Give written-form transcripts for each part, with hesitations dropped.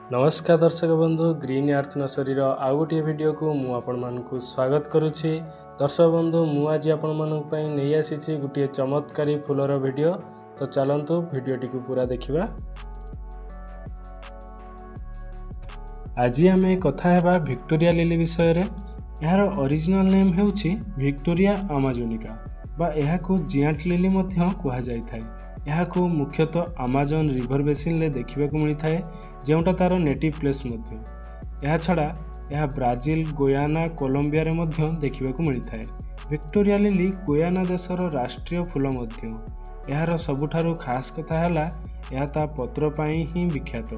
ନମସ୍କାର ଦର୍ଶକ ବନ୍ଧୁ, ଗ୍ରୀନ୍ ଆର୍ଥ ନର୍ସରୀର ଆଉ ଗୋଟିଏ ଭିଡ଼ିଓକୁ ମୁଁ ଆପଣମାନଙ୍କୁ ସ୍ୱାଗତ କରୁଛି। ଦର୍ଶକ ବନ୍ଧୁ, ମୁଁ ଆଜି ଆପଣମାନଙ୍କ ପାଇଁ ନେଇ ଆସିଛି ଗୋଟିଏ ଚମତ୍କାରୀ ଫୁଲର ଭିଡ଼ିଓ। ତ ଚାଲନ୍ତୁ, ଭିଡ଼ିଓଟିକୁ ପୁରା ଦେଖିବା। ଆଜି ଆମେ କଥା ହେବା ଭିକ୍ଟୋରିଆ ଲିଲି ବିଷୟରେ। ଏହାର ଅରିଜିନାଲ୍ ନେମ୍ ହେଉଛି ଭିକ୍ଟୋରିଆ ଆମାଜୋନିକା ବା ଏହାକୁ ଜିଆଣ୍ଟ ଲିଲି ମଧ୍ୟ କୁହାଯାଇଥାଏ। ଏହାକୁ ମୁଖ୍ୟତଃ ଆମାଜନ ରିଭର ବେସିନରେ ଦେଖିବାକୁ ମିଳିଥାଏ, ଯେଉଁଟା ତା'ର ନେଟିଭ୍ ପ୍ଲେସ୍ ମଧ୍ୟ। ଏହାଛଡ଼ା ଏହା ବ୍ରାଜିଲ, ଗୋୟାନା, କଲମ୍ବିଆରେ ମଧ୍ୟ ଦେଖିବାକୁ ମିଳିଥାଏ। ଭିକ୍ଟୋରିଆ ଲିଲି ଗୋୟାନା ଦେଶର ରାଷ୍ଟ୍ରୀୟ ଫୁଲ ମଧ୍ୟ। ଏହାର ସବୁଠାରୁ ଖାସ୍ କଥା ହେଲା, ଏହା ତା ପତ୍ର ପାଇଁ ହିଁ ବିଖ୍ୟାତ।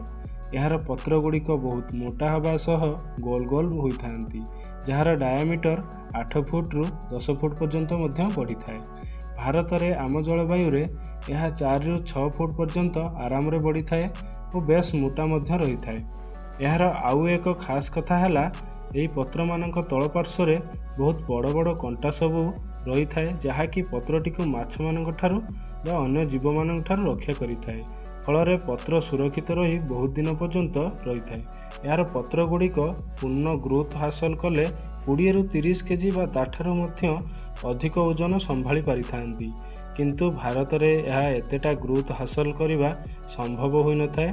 ଏହାର ପତ୍ର ଗୁଡ଼ିକ ବହୁତ ମୋଟା ହେବା ସହ ଗୋଲ ଗୋଲ ହୋଇଥାନ୍ତି, ଯାହାର ଡାୟାମିଟର 8 ଫୁଟରୁ 10 ଫୁଟ ପର୍ଯ୍ୟନ୍ତ ମଧ୍ୟ ବଢ଼ିଥାଏ। ଭାରତରେ ଆମ ଜଳବାୟୁରେ ଏହା 4ରୁ 6 ଫୁଟ ପର୍ଯ୍ୟନ୍ତ ଆରାମରେ ବଢ଼ିଥାଏ ଓ ବେଶ ମୋଟା ମଧ୍ୟ ରହିଥାଏ। ଏହାର ଆଉ ଏକ ଖାସ୍ କଥା ହେଲା, ଏହି ପତ୍ରମାନଙ୍କ ତଳ ପାର୍ଶ୍ୱରେ ବହୁତ ବଡ଼ ବଡ଼ କଣ୍ଟା ସବୁ ରହିଥାଏ, ଯାହାକି ପତ୍ରଟିକୁ ମାଛମାନଙ୍କ ଠାରୁ ବା ଅନ୍ୟ ଜୀବମାନଙ୍କ ଠାରୁ ରକ୍ଷା କରିଥାଏ। ଫଳରେ ପତ୍ର ସୁରକ୍ଷିତ ରହି ବହୁତ ଦିନ ପର୍ଯ୍ୟନ୍ତ ରହିଥାଏ। ଏହାର ପତ୍ର ଗୁଡ଼ିକ ପୂର୍ଣ୍ଣ ଗ୍ରୋଥ୍ ହାସଲ କଲେ 20ରୁ 30 କେଜି ବା ତା'ଠାରୁ ମଧ୍ୟ ଅଧିକ ଓଜନ ସମ୍ଭାଳି ପାରିଥାନ୍ତି। କିନ୍ତୁ ଭାରତରେ ଏହା ଏତେଟା ଗ୍ରୋଥ୍ ହାସଲ କରିବା ସମ୍ଭବ ହୋଇନଥାଏ।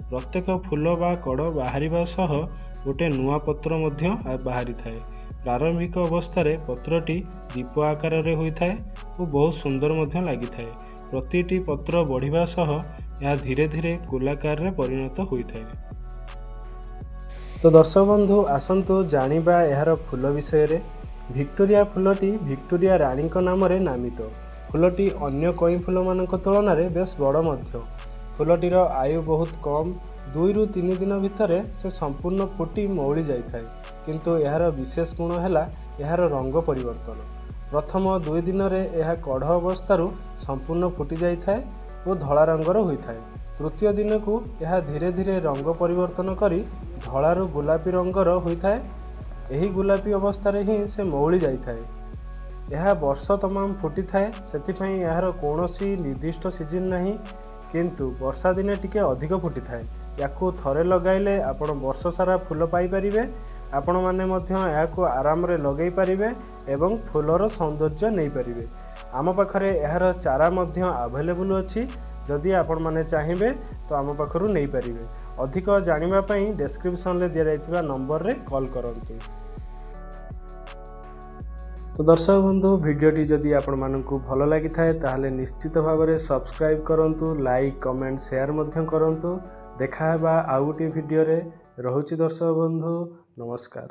ପ୍ରତ୍ୟେକ ଫୁଲ ବା କଡ଼ ବାହାରିବା ସହ ଗୋଟେ ନୂଆ ପତ୍ର ମଧ୍ୟ ବାହାରିଥାଏ। ପ୍ରାରମ୍ଭିକ ଅବସ୍ଥାରେ ପତ୍ରଟି ଦୀପ ଆକାରରେ ହୋଇଥାଏ ଓ ବହୁତ ସୁନ୍ଦର ମଧ୍ୟ ଲାଗିଥାଏ। ପ୍ରତିଟି ପତ୍ର ବଢ଼ିବା ସହ ଏହା ଧୀରେ ଧୀରେ ଗୋଲାକାରରେ ପରିଣତ ହୋଇଥାଏ। ତ ଦର୍ଶକ ବନ୍ଧୁ, ଆସନ୍ତୁ ଜାଣିବା ଏହାର ଫୁଲ ବିଷୟରେ। ଭିକ୍ଟୋରିଆ ଫୁଲଟି ଭିକ୍ଟୋରିଆ ରାଣୀଙ୍କ ନାମରେ ନାମିତ। ଫୁଲଟି ଅନ୍ୟ କଇଁ ଫୁଲମାନଙ୍କ ତୁଳନାରେ ବେଶ ବଡ଼ ମଧ୍ୟ। ଫୁଲଟିର ଆୟୁ ବହୁତ କମ୍। 2ରୁ 3 ଦିନ ଭିତରେ ସେ ସମ୍ପୂର୍ଣ୍ଣ ଫୁଟି ମଉଳି ଯାଇଥାଏ। କିନ୍ତୁ ଏହାର ବିଶେଷ ଗୁଣ ହେଲା ଏହାର ରଙ୍ଗ ପରିବର୍ତ୍ତନ। ପ୍ରଥମ 2 ଦିନରେ ଏହା କଢ଼ ଅବସ୍ଥାରୁ ସମ୍ପୂର୍ଣ୍ଣ ଫୁଟି ଯାଇଥାଏ ଓ ଧଳା ରଙ୍ଗର ହୋଇଥାଏ। ତୃତୀୟ ଦିନକୁ ଏହା ଧୀରେ ଧୀରେ ରଙ୍ଗ ପରିବର୍ତ୍ତନ କରି ଧଳାରୁ ଗୋଲାପୀ ରଙ୍ଗର ହୋଇଥାଏ। ଏହି ଗୋଲାପୀ ଅବସ୍ଥାରେ ହିଁ ସେ ମଉଳି ଯାଇଥାଏ। ଏହା ବର୍ଷ ତମାମ ଫୁଟିଥାଏ, ସେଥିପାଇଁ ଏହାର କୌଣସି ନିର୍ଦ୍ଦିଷ୍ଟ ସିଜିନ୍ ନାହିଁ। କିନ୍ତୁ ବର୍ଷା ଦିନେ ଟିକେ ଅଧିକ ଫୁଟିଥାଏ। ୟାକୁ ଥରେ ଲଗାଇଲେ ଆପଣ ବର୍ଷ ସାରା ଫୁଲ ପାଇପାରିବେ। ଆପଣମାନେ ମଧ୍ୟ ଏହାକୁ ଆରାମରେ ଲଗାଇ ପାରିବେ ଏବଂ ଫୁଲର ସୌନ୍ଦର୍ଯ୍ୟ ନେଇପାରିବେ। ଆମ ପାଖରେ ଏହାର ଚାରା ମଧ୍ୟ ଆଭେଲେବୁଲ୍ ଅଛି। ଯଦି ଆପଣମାନେ ଚାହିଁବେ ତ ଆମ ପାଖରୁ ନେଇପାରିବେ। ଅଧିକ ଜାଣିବା ପାଇଁ ଡେସ୍କ୍ରିପସନ୍ରେ ଦିଆଯାଇଥିବା ନମ୍ବରରେ କଲ୍ କରନ୍ତୁ। ତ ଦର୍ଶକ ବନ୍ଧୁ, ଭିଡ଼ିଓଟି ଯଦି ଆପଣମାନଙ୍କୁ ଭଲ ଲାଗିଥାଏ, ତାହେଲେ ନିଶ୍ଚିତ ଭାବରେ ସବସ୍କ୍ରାଇବ୍ କରନ୍ତୁ, ଲାଇକ୍, କମେଣ୍ଟ, ସେୟାର ମଧ୍ୟ କରନ୍ତୁ। ଦେଖା ହେବା ଆଉ ଗୋଟିଏ ଭିଡ଼ିଓରେ। ରହୁଛି ଦର୍ଶକ ବନ୍ଧୁ, ନମସ୍କାର।